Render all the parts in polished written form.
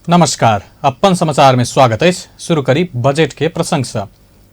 नमस्कार, अपन समाचार में स्वागत अछि। शुरू करी बजट के प्रसंग से।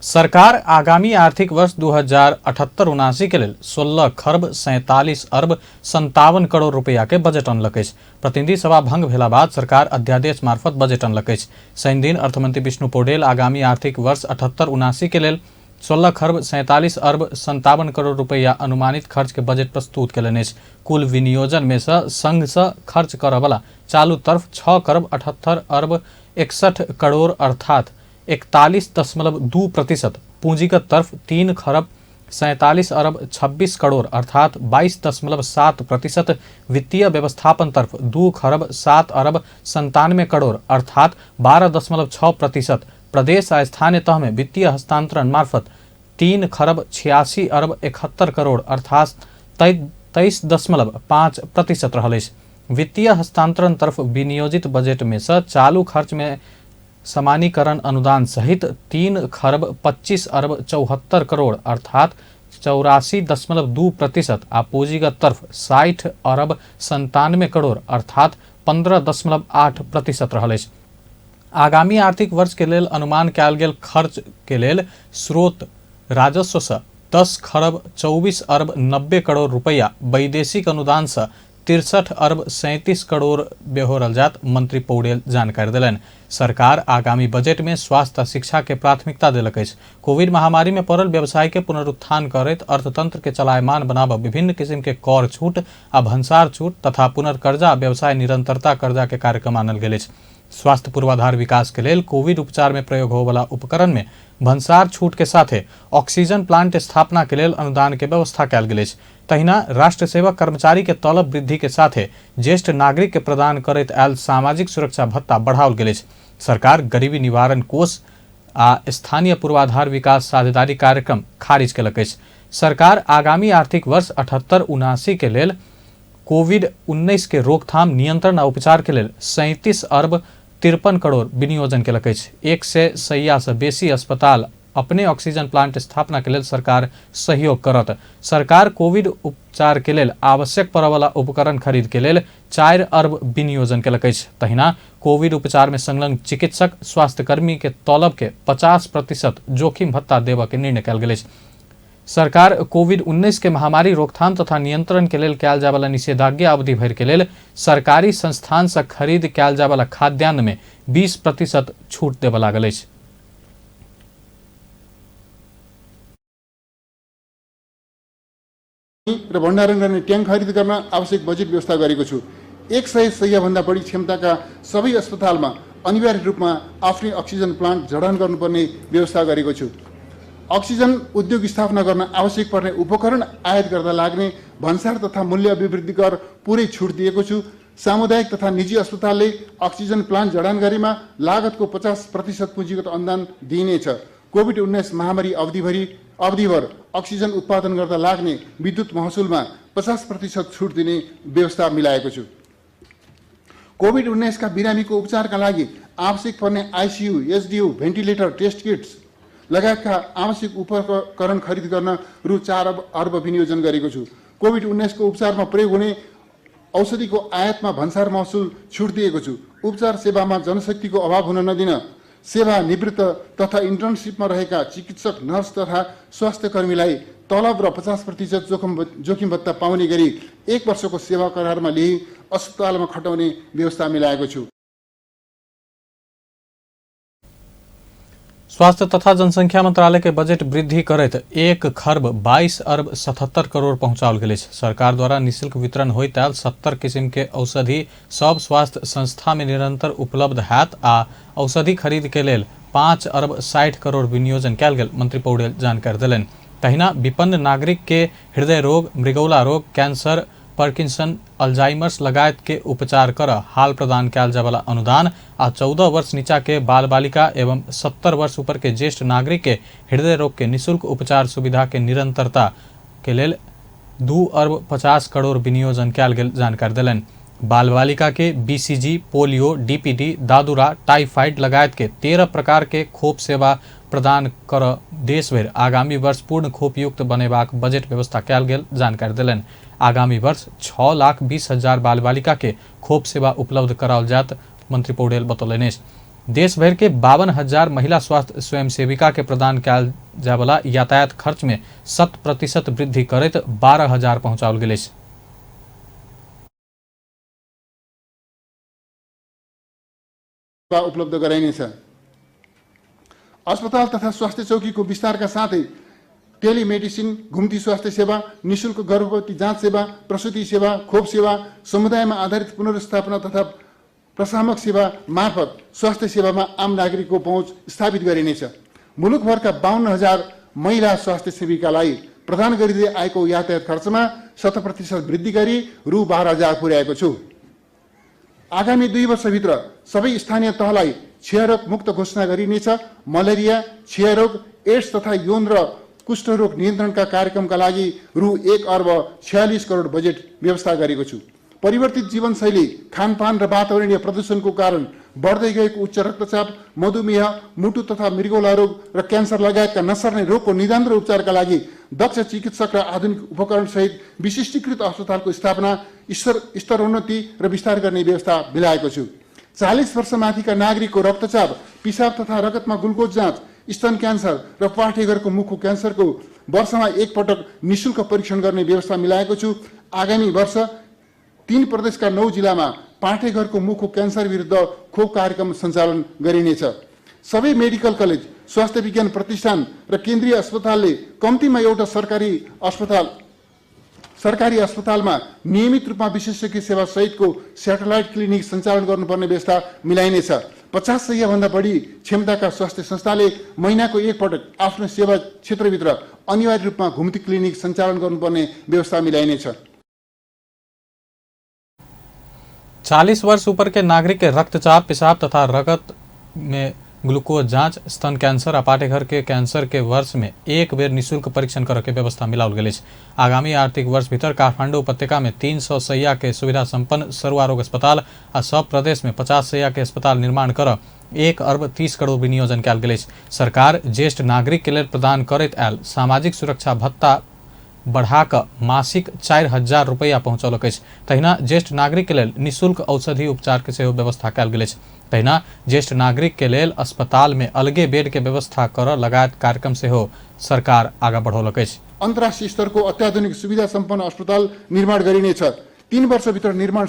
सरकार आगामी आर्थिक वर्ष 2078-79 के लेल 16 खरब 47 अर्ब 57 करोड़ रुपया के बजट अनलक अछि। प्रतिनिधि सभा भंग भेला बाद सरकार अध्यादेश मार्फत बजट अनलक अछि। शनिदिन अर्थमंत्री विष्णु पौडेल आगामी आर्थिक वर्ष 78-79 के लेल 16 खरब 47 अर्ब 57 करोड़ रुपया अनुमानित खर्च के बजट प्रस्तुत केलनि अछि। कुल विनियोजन में से संघ से खर्च करऽवला चालू तरफ 6 खरब 78 अर्ब 61 करोड़ अर्थात 41.2%, पूंजीगत तरफ 3 खरब 47 अरब 26 करोड़ अर्थात 22.7%, वित्तीय व्यवस्थापन तरफ 2 खरब 7 अरब 97 करोड़ अर्थात 12.6%, प्रदेश आ स्थानीय तह में वित्तीय हस्तांतरण मार्फत 3 खरब 86 अरब 71 करोड़ अर्थात 23.5% रहल अछि। वित्तीय हस्तांतरण तरफ विनियोजित बजट में से चालू खर्च में समानीकरण अनुदान सहित 3 खरब 25 अरब 74 करोड़ अर्थात 84.2% आ पूंजीगत तरफ 60 अरब 97 करोड़ अर्थात 15.8% रहल अछि। आगामी आर्थिक वर्ष के लेल अनुमान कयल गेल खर्च के लेल स्रोत राजस्व से 10 खरब 24 अरब 90 करोड़ रुपया, वैदेशिक अनुदान से 63 अरब 37 करोड़ बेहोरल जात मंत्री पौडेल जानकारी देलनि। सरकार आगामी बजट में स्वास्थ्य आ शिक्षा के प्राथमिकता देलक अछि। कोविड महामारी में पड़ल व्यवसाय के पुनरुत्थान करैत अर्थतंत्र के चलायमान बनाबऽ विभिन्न किसिम के कर छूट आ भन्सार छूट तथा पुनर्कर्जा आ व्यवसाय निरंतरता कर्जा के कार्यक्रम आनल गेल अछि। स्वास्थ्य पूर्वाधार विकास के लेल कोविड उपचार में प्रयोग होवला उपकरण में भन्सार छूट के साथे ऑक्सीजन प्लांट स्थापना के लेल अनुदान के व्यवस्था कयल गेल अछि। तहिना राष्ट्र सेवक कर्मचारी के तलब वृद्धि के साथे ज्येष्ठ नागरिक के प्रदान करैत आयल सामाजिक सुरक्षा भत्ता बढ़ाओल गेल अछि। सरकार गरीबी निवारण कोष आ स्थानीय पूर्वाधार विकास साझेदारी कार्यक्रम खारिज केलक अछि। सरकार आगामी आर्थिक वर्ष 78-79 के लेल कोविड 19 के रोकथाम, नियंत्रण आ उपचार के लेल 37 अर्ब 53 करोड़ विनियोजन केलक अछि। 100 सैया से बेसी अस्पताल अपने ऑक्सीजन प्लांट स्थापना के लेल सरकार सहयोग करत। सरकार कोविड उपचार के लेल आवश्यक पड़यवला उपकरण खरीद के लेल 4 अर्ब विनियोजन केलक अछि। तहिना कोविड उपचार में संलग्न चिकित्सक, स्वास्थ्यकर्मी के तलब के 50% जोखिम भत्ता देबऽ के निर्णय कयल गेल अछि। सरकार कोविड 19 के महामारी रोकथाम तथा नियंत्रण के लेल कयल जायवला निषेधाज्ञा अवधि भरि के लेल सरकारी संस्थान से खरीद कयल जायवला खाद्यान्न में 20% छूट देबऽ लागल अछि। र भण्डारण गर्ने ट्याङ्क खरिद गर्न आवश्यक बजेट व्यवस्था गरेको छु। 100 शय्याभन्दा बढी क्षमताका सबै अस्पतालमा अनिवार्य रूपमा आफ्नै अक्सिजन प्लान्ट जडान गर्नुपर्ने व्यवस्था गरेको छु। अक्सिजन उद्योग स्थापना गर्न आवश्यक पर्ने उपकरण आयात गर्दा लाग्ने भन्सार तथा मूल्य अभिवृद्धि कर पुरै छुट दिएको छु। सामुदायिक तथा निजी अस्पतालले अक्सिजन प्लान्ट जडान गरेमा लागतको 50% पुँजीगत अनुदान दिइनेछ। कोभिड 19 महामारी अवधिभर अक्सिजन उत्पादन गर्दा लाग्ने विद्युत महसुलमा 50% छुट दिने व्यवस्था मिलाएको छु। कोभिड 19 का बिरामीको उपचारका लागि आवश्यक पर्ने आइसियु, एचडियु, भेन्टिलेटर, टेस्ट किट्स लगायतका आवश्यक उपकरण खरिद गर्न रु 4 अर्ब विनियोजन गरेको छु। कोभिड 19 को उपचारमा प्रयोग हुने औषधिको आयातमा भन्सार महसुल छुट दिएको छु। उपचार सेवामा जनशक्तिको अभाव हुन नदिन सेवा निवृत्त तथा इन्टर्नसिपमा रहेका चिकित्सक, नर्स तथा स्वास्थ्यकर्मीलाई तलब र 50% जोखिम भत्ता पाउने गरी 1 वर्षको सेवा करारमा लिई अस्पतालमा खटाउने व्यवस्था मिलाएको छु। स्वास्थ्य तथा जनसंख्या मंत्रालय के बजट वृद्धि करैत 1 खरब 22 अर्ब 77 करोड़ पहुंचाओल गेल अछि। सरकार द्वारा निःशुल्क वितरण होइत आयल 70 किसिम के औषधि सब स्वास्थ्य संस्था में निरंतर उपलब्ध हैत आ औषधि खरीद के लेल 5 अर्ब 60 करोड़ विनियोजन कयल गेल मंत्री पौडेल जानकारी देलनि। तहिना विपन्न नागरिक के हृदय रोग, मृगौला रोग, कैंसर, पार्किंसन, अल्जाइमर्स लगायत के उपचार कर हाल प्रदान कयल जायवला अनुदान आ 14 वर्ष नीचा के बाल बालिका एवं 70 वर्ष ऊपर के ज्येष्ठ नागरिक के हृदय रोग के निःशुल्क उपचार सुविधा के निरंतरता के लेल 2 अर्ब 50 करोड़ विनियोजन कयल गेल जानकारी देलनि। बाल बालिका के बीसीजी, पोलियो, डीपीडी, दादुरा, टाइफाइड लगायत के 13 प्रकार के खोप सेवा प्रदान कर देशभरि आगामी वर्ष पूर्ण खोपयुक्त बनेबाक बजट व्यवस्था कयल गेल जानकारी देलनि। आगामी वर्ष 6,20,000 बाल बालिका के खोप सेवा उपलब्ध कराओल जायत मंत्री पौडेल बतौलनि अछि। देश भरि के 52,000 महिला स्वास्थ्य स्वयंसेविका के प्रदान कयल जायवला यातायात खर्च में 100% वृद्धि करैत 12,000 पहुंचाओल गेल अछि। उपलब्ध गराइनेछ। अस्पताल तथा स्वास्थ्य चौकीको विस्तारका साथै टेलिमेडिसिन, घुम्ती स्वास्थ्य सेवा, निशुल्क गर्भवती जाँच सेवा, प्रसुति सेवा, खोप सेवा, समुदायमा आधारित पुनर्स्थापना तथा प्रशामक सेवा मार्फत स्वास्थ्य सेवामा आम नागरिकको पहुँच स्थापित गरिनेछ। मुलुकभरका 52,000 महिला स्वास्थ्य सेविकालाई प्रदान गरिँदै आएको यातायात खर्चमा 100% वृद्धि गरी रु 12,000 पुर्याएको छु। आगामी 2 वर्षभित्र सबै स्थानीय तहलाई क्षयरोग मुक्त घोषणा गरिनेछ। मलेरिया, क्षयरोग, एड्स तथा यौन र कुष्ठरोग नियन्त्रणका कार्यक्रमका लागि रु 1 अर्ब 46 करोड बजेट व्यवस्था गरेको छु। परिवर्तित जीवनशैली, खानपान र वातावरणीय प्रदूषणको कारण बढ्दै गएको उच्च रक्तचाप, मधुमेह, मुटु तथा मृगौला रोग र क्यान्सर लगायतका नसर्ने रोगको निदान र उपचारका लागि दक्ष चिकित्सक र आधुनिक उपकरण सहित विशिष्टीकृत अस्पतालको स्थापना, स्तरोन्नति र विस्तार गर्ने व्यवस्था मिलाएको छु। 40 वर्षमाथिका नागरिकको रक्तचाप, पिसाब तथा रगतमा ग्लुकोज जाँच, स्तन क्यान्सर र पाठेघरको मुखको क्यान्सरको वर्षमा एकपटक निशुल्क परीक्षण गर्ने व्यवस्था मिलाएको छु। आगामी वर्ष 3 प्रदेशका 9 जिल्लामा पाठेघरको मुखको क्यान्सर विरुद्ध खोप कार्यक्रम सञ्चालन गरिनेछ। सबै मेडिकल कलेज, स्वास्थ्य विज्ञान प्रतिष्ठान र केन्द्रीय अस्पतालले कम्तीमा एउटा सरकारी अस्पतालमा नियमित रूपमा विशेषज्ञ सेवा सहितको सेटेलाइट क्लिनिक सञ्चालन गर्नुपर्ने व्यवस्था मिलाइनेछ। 50 शय्याभन्दा बढी क्षमताका स्वास्थ्य संस्थाले महिनाको एकपटक आफ्नो सेवा क्षेत्रभित्र अनिवार्य रूपमा घुम्ती क्लिनिक सञ्चालन गर्नुपर्ने व्यवस्था मिलाइनेछ। 40 वर्ष ऊपर के नागरिक के रक्तचाप, पेशाब तथा रगत में ग्लूकोज जांच, स्तन कैंसर आ पाठेघर के कैंसर के वर्ष में एक बेर निःशुल्क परीक्षण करके व्यवस्था मिलाओल गेल अछि। आगामी आर्थिक वर्ष भीतर काठमांडू उपत्यका में 300 शय्या के सुविधा संपन्न सरुआ रोग अस्पताल आ सब प्रदेश में 50 शय्या के अस्पताल निर्माण कर 1 अर्ब 30 करोड़ विनियोजन कयल गेल अछि। सरकार ज्येष्ठ नागरिक के लेल प्रदान करैत आयल सामाजिक सुरक्षा भत्ता बढ़ाकऽ मासिक 4,000 रुपैआ पहुँचौलक अछि। तहिना ज्येष्ठ नागरिक के लेल निःशुल्क औषधि उपचार के सेहो व्यवस्था कयल गेल अछि। तहिना ज्येष्ठ नागरिक के लेल अस्पताल में अलगे बेड के व्यवस्था करऽ लगायत कार्यक्रम सेहो सरकार आगाँ बढ़ौलक अछि। अन्तर्राष्ट्रिय स्तरको अत्याधुनिक सुविधा सम्पन्न अस्पताल निर्माण गरिनेछ। 3 वर्षभित्र निर्माण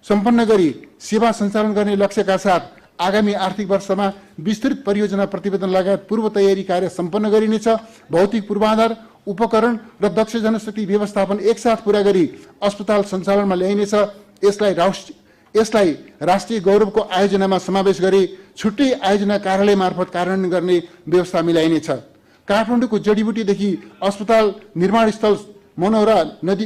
सम्पन्न गरी सेवा सञ्चालन गर्ने लक्ष्यका साथ आगामी आर्थिक वर्षमा विस्तृत परियोजना प्रतिवेदन लगायत पूर्व तयारी कार्य सम्पन्न गरिनेछ। भौतिक पूर्वाधार, उपकरण र दक्ष जनशक्ति व्यवस्थापन एकसाथ पूरा गरी अस्पताल सञ्चालनमा ल्याइनेछ। यसलाई राष्ट्रिय गौरवको आयोजनामा समावेश गरी छुट्टै आयोजना कार्यालय मार्फत कार्यान्वयन गर्ने व्यवस्था मिलाइनेछ। काठमाडौँको जडीबुटीदेखि अस्पताल निर्माणस्थल मनोहरा नदी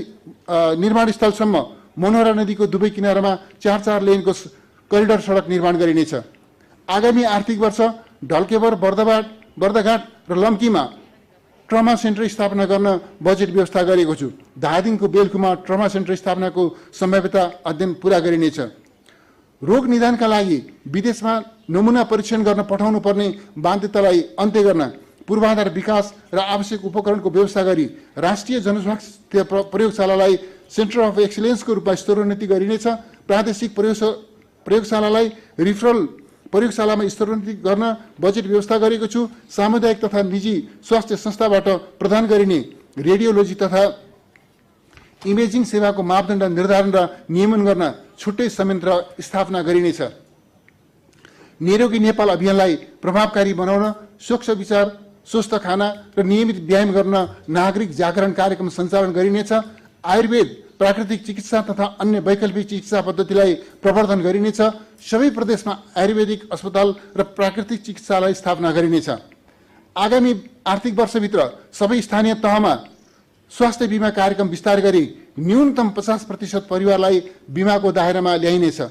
निर्माणस्थलसम्म मनोहरा नदीको दुवै किनारामा 4-4 लेनको करिडोर सडक निर्माण गरिनेछ। आगामी आर्थिक वर्ष ढल्केबर, बर्दघाट र लम्कीमा ट्रमा सेन्टर स्थापना गर्न बजेट व्यवस्था गरेको छु। धादिङको बेलकुमा ट्रमा सेन्टर स्थापनाको सम्भाव्यता अध्ययन पूरा गरिनेछ। रोग निदानका लागि विदेशमा नमुना परीक्षण गर्न पठाउनु पर्ने बाध्यतालाई अन्त्य गर्न पूर्वाधार विकास र आवश्यक उपकरणको व्यवस्था गरी राष्ट्रिय जनस्वास्थ्य प्रयोगशालालाई सेन्टर अफ एक्सिलेन्सको रूपमा स्तरोन्नति गरिनेछ। प्रादेशिक प्रयोगशालालाई रिफरल प्रयोगशालामा स्तरोन्नति गर्न बजेट व्यवस्था गरेको छु। सामुदायिक तथा निजी स्वास्थ्य संस्थाबाट प्रदान गरिने रेडियोलोजी तथा इमेजिङ सेवाको मापदण्ड निर्धारण र नियमन गर्न छुट्टै संयन्त्र स्थापना गरिनेछ। निरोगी नेपाल अभियानलाई प्रभावकारी बनाउन स्वच्छ विचार, स्वस्थ खाना र नियमित व्यायाम गर्न नागरिक जागरण कार्यक्रम सञ्चालन गरिनेछ। आयुर्वेद, प्राकृतिक चिकित्सा तथा अन्य वैकल्पिक चिकित्सा पद्धतिलाई प्रवर्धन गरिनेछ। सबै प्रदेशमा आयुर्वेदिक अस्पताल र प्राकृतिक चिकित्सालय स्थापना गरिनेछ। आगामी आर्थिक वर्षभित्र सबै स्थानीय तहमा स्वास्थ्य बिमा कार्यक्रम विस्तार गरी न्यूनतम 50% परिवारलाई बिमाको दायरामा ल्याइनेछ।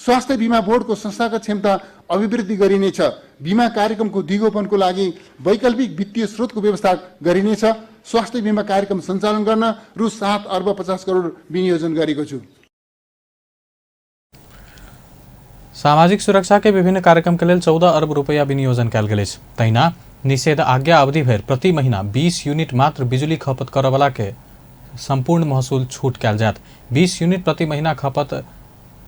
स्वास्थ्य बिमा बोर्डको संस्थागत क्षमता अभिवृद्धि गरिनेछ। बिमा कार्यक्रमको दिगोपनको लागि वैकल्पिक वित्तीय स्रोतको व्यवस्था गरिनेछ। स्वास्थ्य बिमा कार्यक्रम सञ्चालन गर्न रु 7 अर्ब 50 करोड विनियोजन गरेको छु। सामाजिक सुरक्षा के विभिन्न कार्यक्रम के लेल 14 अर्ब रुपैया विनियोजन कयल गेल अछि। तहिना निषेध आज्ञा अवधि भरि प्रति महीना 20 यूनिट मात्र बिजुली खपत करऽवला के सम्पूर्ण महसुल छूट कयल जायत। 20 यूनिट प्रति महीना खपत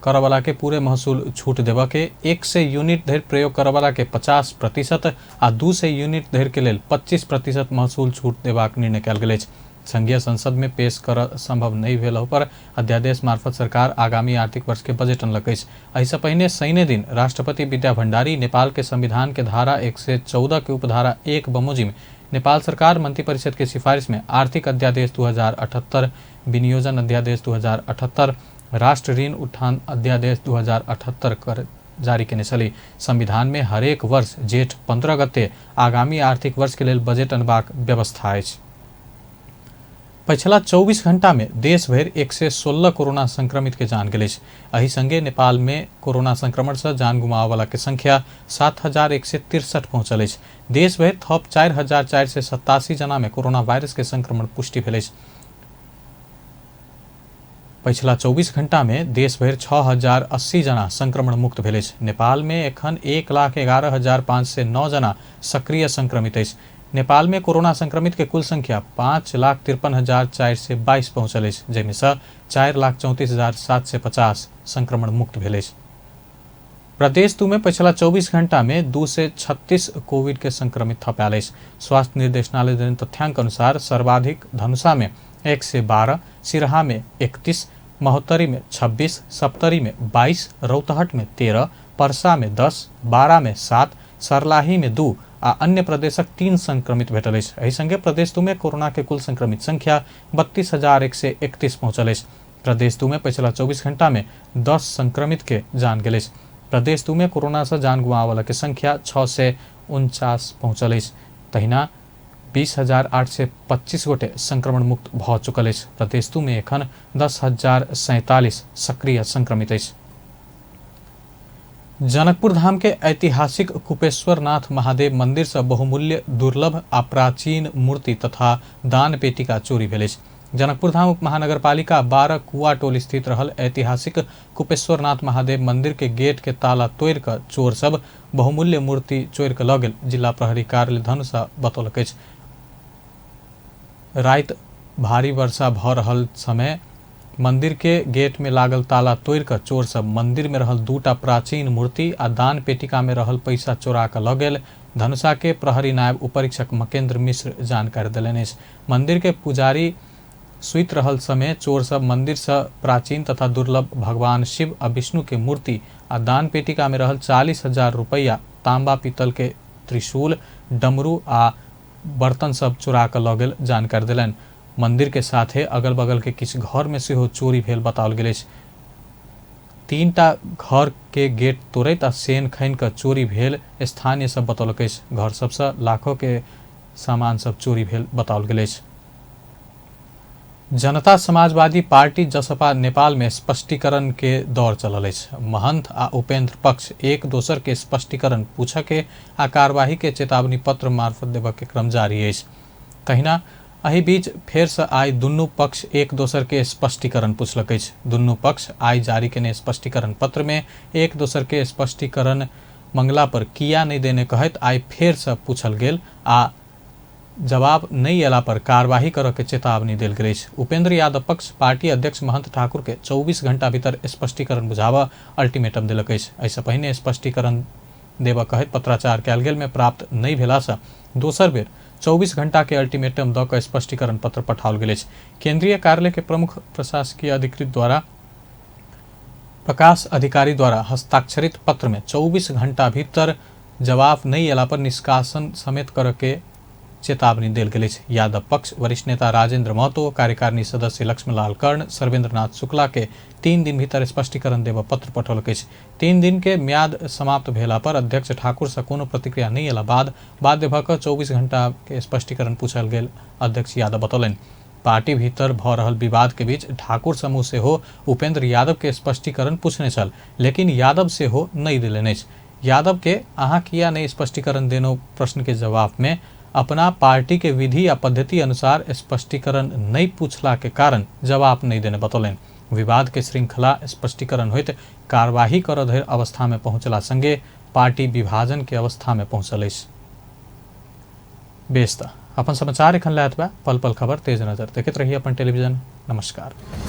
करऽवला के पूरे महसूल छूट देबऽ के, 100 यूनिट धरि प्रयोग करऽवला के 50% आ 200 यूनिट धरि के लेल 25% महसूल छूट देबाक निर्णय कयल गेल अछि। संघीय संसद में पेश कर संभव नहि भेल पर अध्यादेश मार्फत सरकार आगामी आर्थिक वर्ष के बजट अनलक अछि। एहिसँ पहिने शनि दिन राष्ट्रपति विद्या भण्डारी नेपाल के संविधान के धारा 114 के उपधारा 1 बमोजिम नेपाल सरकार मंत्रिपरिषद के सिफारिश में आर्थिक अध्यादेश 2078, विनियोजन अध्यादेश 2078, राष्ट्र ऋण उठान अध्यादेश 2078 कर जारी केने छली। संविधान में हरेक वर्ष जेठ 15 गते आगामी आर्थिक वर्ष के लेल बजट अनबाक व्यवस्था अछि। पछिला 24 घंटा में देश भरि 116 कोरोना संक्रमित के जान गेल अछि। एहि संगे नेपाल में कोरोना संक्रमण से जान गुमाबय के संख्या 7163 पहुंचल अछि। देश भरि थप 4487 जना में कोरोना वायरस के संक्रमण पुष्टि भेल अछि। पछिला 24 घंटा में देश भरि 6080 जना संक्रमण मुक्त भेल अछि। नेपाल में एखन 1,11,509 जना सक्रिय संक्रमित अछि। नेपाल में कोरोना संक्रमित के कुल संख्या 5,53,422 पहुंचल अछि, जाहिमे सँ 4,34,750 संक्रमण मुक्त भेल अछि। प्रदेश 2 में पछिला 24 घंटा में 236 कोविड के संक्रमित थप आयल अछि। स्वास्थ्य निर्देशनालय देने तथ्यांक अनुसार सर्वाधिक धनुषा में 112, सिरहा में 31, महोत्तरी में 26, सप्तरी में 22, रौतहट में 13, परसा में 10, बारा में 7, सर्लाही में 2 आ अन्य प्रदेशक 3 संक्रमित भेटल अछि। एहि संगे प्रदेश 2 में कोरोना के कुल संक्रमित संख्या 32,131 पहुंचल अछि। प्रदेश 2 में पछिला 24 घंटा में 10 संक्रमित के जान गेल अछि। प्रदेश 2 में कोरोना से जान गुमाबय के संख्या 649 पहुंचल अछि। तहिना 20,825 गोटे संक्रमण मुक्त भऽ चुकल अछि। प्रदेश 2 में एखन 10,047 सक्रिय संक्रमित अछि। जनकपुर धाम के ऐतिहासिक कुपेश्वरनाथ महादेव मंदिर से बहुमूल्य, दुर्लभ आ प्राचीन मूर्ति तथा दान पेटिका चोरी भेल अछि। जनकपुर धाम उप महानगरपालिका 12 कुआ टोल स्थित रहल ऐतिहासिक कुपेश्वरनाथ महादेव मंदिर के गेट के ताला तोड़ि कऽ चोर सब बहुमूल्य मूर्ति चोरि कऽ लऽ गेल जिला प्रहरी कार्यालय धनुषा बतौलक अछि। राति भारी वर्षा भऽ रहल समय मंदिर के गेट में लागल ताला तोड़ि कऽ चोर सब मंदिर में रहल 2टा प्राचीन मूर्ति आ दान पेटिका में रहल पैसा चोरा कऽ लऽ गेल। धनुषा के प्रहरी नायब उपरीक्षक मकेन्द्र मिश्र जानकारी देलनि अछि। मंदिर के पुजारी सुति रहल समय चोर सब मंदिर से प्राचीन तथा दुर्लभ भगवान शिव आ विष्णु के मूर्ति आ दान पेटिका में रहल 40,000 रुपैया, तांबा पीतल के त्रिशूल, डमरू आ बर्तन सब चोरा कऽ लऽ गेल जानकारी देलनि। मंदिर के साथे अगल बगल के किछु घर में सेहो चोरी भेल बताओल गेल अछि। 3टा घर के गेट तोड़ैत आ सेन खनि कऽ चोरी भेल स्थानीय सब बतौलक अछि। घर सबसँ लाखों के सामान सब चोरी भेल बताओल गेल अछि। जनता समाजवादी पार्टी जसपा नेपाल में स्पष्टीकरण के दौर चलल अछि। महंत आ उपेंद्र पक्ष एक दोसर के स्पष्टीकरण पूछऽ के आ कार्यवाही के चेतावनी पत्र मार्फत देबऽ के क्रम जारी अछि। तहिना एहि बीच फेरसँ आइ दुनू पक्ष एक दोसर के स्पष्टीकरण पूछलक अछि। दुनू पक्ष आइ जारी केने स्पष्टीकरण पत्र में एक दोसर के स्पष्टीकरण मंगला पर किया नहि देने कहैत आइ फेरसँ पूछल गेल आ जवाब नहि अयला पर कार्यवाही करऽ के चेतावनी देल गेल अछि। उपेंद्र यादव पक्ष पार्टी अध्यक्ष महंत ठाकुर के 24 घंटा भीतर स्पष्टीकरण बुझाबऽ अल्टीमेटम देलक अछि। एहिसँ पहिने स्पष्टीकरण देबऽ कहैत पत्राचार कयल गेल में प्राप्त नहि भेलासँ दोसर बेर 24 घंटा के अल्टीमेटम दऽ कऽ स्पष्टीकरण पत्र पठाओल गेल अछि। केंद्रीय कार्यालय के प्रमुख प्रशासकीय अधिकृत द्वारा प्रकाश अधिकारी द्वारा हस्ताक्षरित पत्र में 24 घंटा भीतर जवाब नहि अयला पर निष्कासन समेत करऽ के चेतावनी देल गेल अछि। यादव पक्ष वरिष्ठ नेता राजेंद्र महतो, कार्यकारिणी सदस्य लक्ष्मणलाल कर्ण, सर्वेंद्रनाथ शुक्ला के 3 दिन भीतर स्पष्टीकरण देबऽ पत्र पठौलक अछि। 3 दिन के म्याद समाप्त भेला पर अध्यक्ष ठाकुर से कोनो प्रतिक्रिया नहि अयला बाद बाध्य भऽ कऽ 24 घंटा के स्पष्टीकरण पूछल गेल अध्यक्ष यादव बतौलनि। पार्टी भीतर भऽ रहल विवाद के बीच ठाकुर समूह सेहो उपेंद्र यादव के स्पष्टीकरण पूछने छल, लेकिन यादव सेहो नहि देलनि अछि। यादव के अहाँ किया नहि स्पष्टीकरण देनो प्रश्न के जवाब में अपना पार्टी के विधि या पद्धति अनुसार स्पष्टीकरण नहीं पूछला के कारण जवाब नहीं देने बतौलनि। विवाद के श्रृंखला स्पष्टीकरण होइत कार्यवाही करऽ धरि अवस्था में पहुंचला संगे पार्टी विभाजन के अवस्था में पहुंचल अछि। बेस त अपन समाचार एखन लए एतबा। पल पल खबर तेज नजर देखैत रही अपन टेलीविजन। नमस्कार।